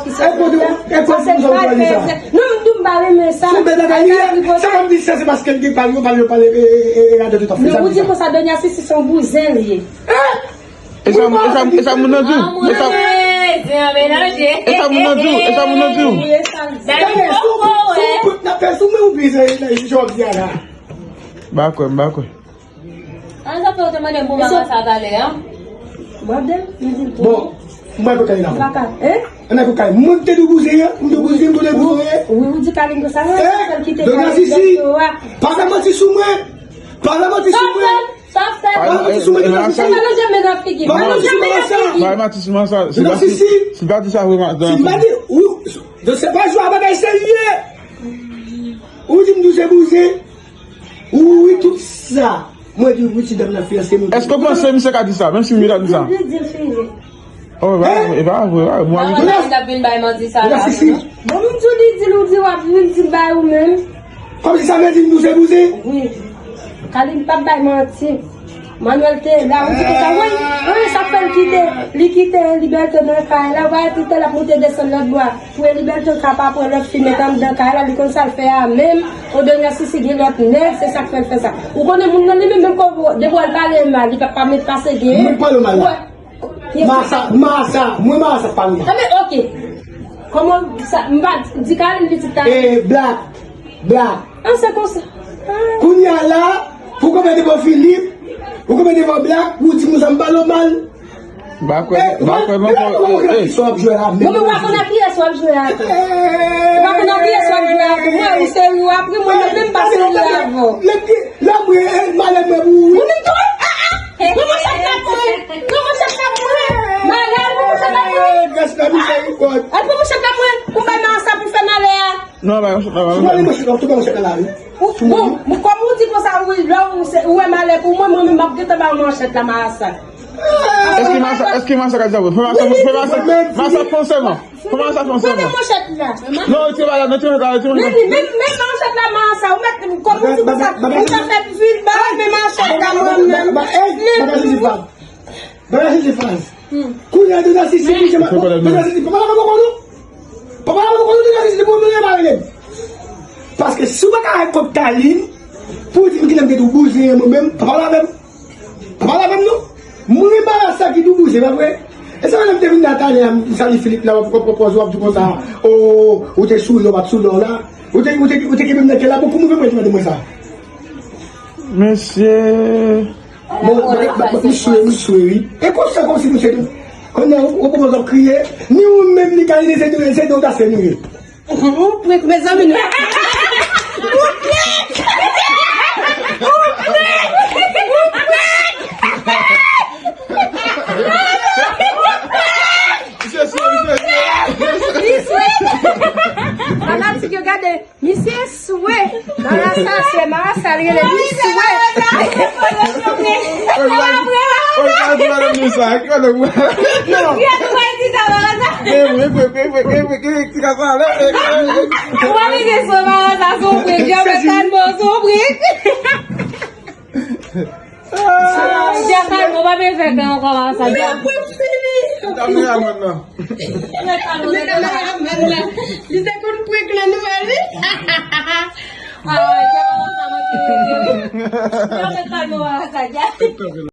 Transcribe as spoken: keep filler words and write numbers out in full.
ofisye. Sa se pa fè. Non, m di m pa renmen sa. Sa m di sa, se paske l gen pale, yo pale, yo pale, e, e, e, e, la de tout an fè. Non, ou di konsa, Donya Sisi se yon bouzen li ye. E sa, e sa, e sa moun nan di w? E sa, e sa moun nan di w? E sa moun nan di w? Gade, si w, si w pran nan fè sou mwen, ou blize jodi a la. M pa kwè, m pa kwè. An sa fè w te mande m pou mama sa talè a? Mande m, m di l pou. Bon, m bay kout kay la. M pa ka, hein? An nan kout kay. Mwen te di w bouzen an, m di w bouzen, m di w bouzen. Wi, ou di Kaline konsa, wi, sa fè l kite Kaline dèyè a. Pa fè manti sou mwen. Pa fè manti sou mwen. Sa fè. Pa fè manti sou mwen, Donya Sisi. Pa manje men nan figi. Pa manje men nan figi. Pa manje men nan figi. Si l pa di sa vre, Donya Sisi. Si l pa di, wi, se pa jwa, bagay serye. Ou di m di w se bouzen. Wi, tout sa. Mwen di w, wi, ti dam nan fiyanse nou. Èske w panse misye ka di sa, menm si misye ta di sa? Di, di, di l fini. Oh, e pa, e pa vre, e pa vre. Mwen, mwen, mwen, ap vin bay manti sa la. Bon, m di w, li di l, ou di w ap vin di l bay ou menm. Kòmsi sa vle di nou se bouzen? Wi. Kaline p ap bay manti. Manuel te la, ou di konsa, wi, wi, sa k fè l kite, li kite Liberté nan kay la, w a tout lè l ap monte desann lòt bò a. Pou Liberté ka pa pran lòt fi met anndan kay la, li konn sa l fè a menm. O Donya Sisi gen lòt nèg, se sa k fè l fè sa. Ou konnen moun nan li menm, menm kò, depi w al pale mal, li p ap pa met pase gen. Mwen pale mal la. Masa, masa, mwen masa pa m nan. Anben, oke. Kòman sa, m pa di Kaline pitit ta. Eh, Black, Black. An se konsa. Kounye a la, pou kanpe devan Philippe, pou kanpe devan Black, pou di moun sa m pale w mal. M pa kwè, m pa kwè non. Mwen menm w ap konn ak kiyès w ap jwe a tou. Ou pa konn ak kiyès w ap jwe a tou. Mwen, ou se ou ap ri, mwen menm pa serye avè w. Lè mwen, malè mwen pou ou. Ou menm tou. Pran manchèt la pou mwen. Pran manchèt la pou mwen. Malè, pran manchèt la pou mwen. Gras la misye ripòt. Al pran manchèt la pou mwen. Pou bay Marasa pou fè malè a. Non, bay manchèt la, bay manchèt la. Ou, bon, bon, kòm ou di konsa, wi, lè ou se, ou wè malè pou mwen, mwen menm m ap gentan ba w manchèt la, Marasa. Èske Marasa, èske Marasa ka di sa vre? Fè Marasa, fè Marasa, Marasa fè yon sèman. Fè Marasa fè yon sèman. Mete manchèt la. Non, retire la, retire la, retire manchèt la. Men, men, men manchèt la, Marasa, ou mèt, kòm ou di konsa, ou ka fè vin ba, men manchèt la, mwen menm. Bagay Jezi faz. Bagay Jezi faz. Kounye a, Donya Sisi, kounye a, Donya Sisi, pa pale avè kòkò nou. Pa pale avè kòkò nou, Donya Sisi, pou nou pale. Paske si w pa ka al kont Kaline, pou di m kilè m te di w bouzen an mwen menm, pa pale avè m. Pa pale avè m non. Mwen Marasa ki di w bouzen, pa vre? E sa fè lè m te vin la talè a, m salye Philippe la, w ap pran pòz, w ap di konsa, o, ou te souri, w pa t souri la. Ou te, ou te, ou te kenbe m nan kè la, bon, pou mwen, mwen, mwen, mwen sa. Mesye. Bon, bon, bon, misye, misye, wi. E konsa, kòmsi misye tou. Kounye a, ou, ou poko ap kriye. Ni ou menm, ni Kaline, se de, se de otas nou ye. Ou prank, mezanmi, nou. Ou prank! Ou prank! Ou prank! Misye swe. Marasa, se marasa, li rele li swe. Oy, pa di madanm nou sa. Ki madanm ou? Gade mwen di sa, marasa. Gen vre, gen vre, gen vre, gen vre, gen vre, ti kasa la. Ou pa vin gen swe, marasa, se yon prik. Jan mwen kalme w, se yon prik. Jan kalme w, pa vin fè kè ankò, marasa. Jan. Kameraman nan. Jan kalme w. Li te konn prank lan nou wè li. Ah, Jan, marasa, mwen te. Jan mwen kalme w, marasa, Jan.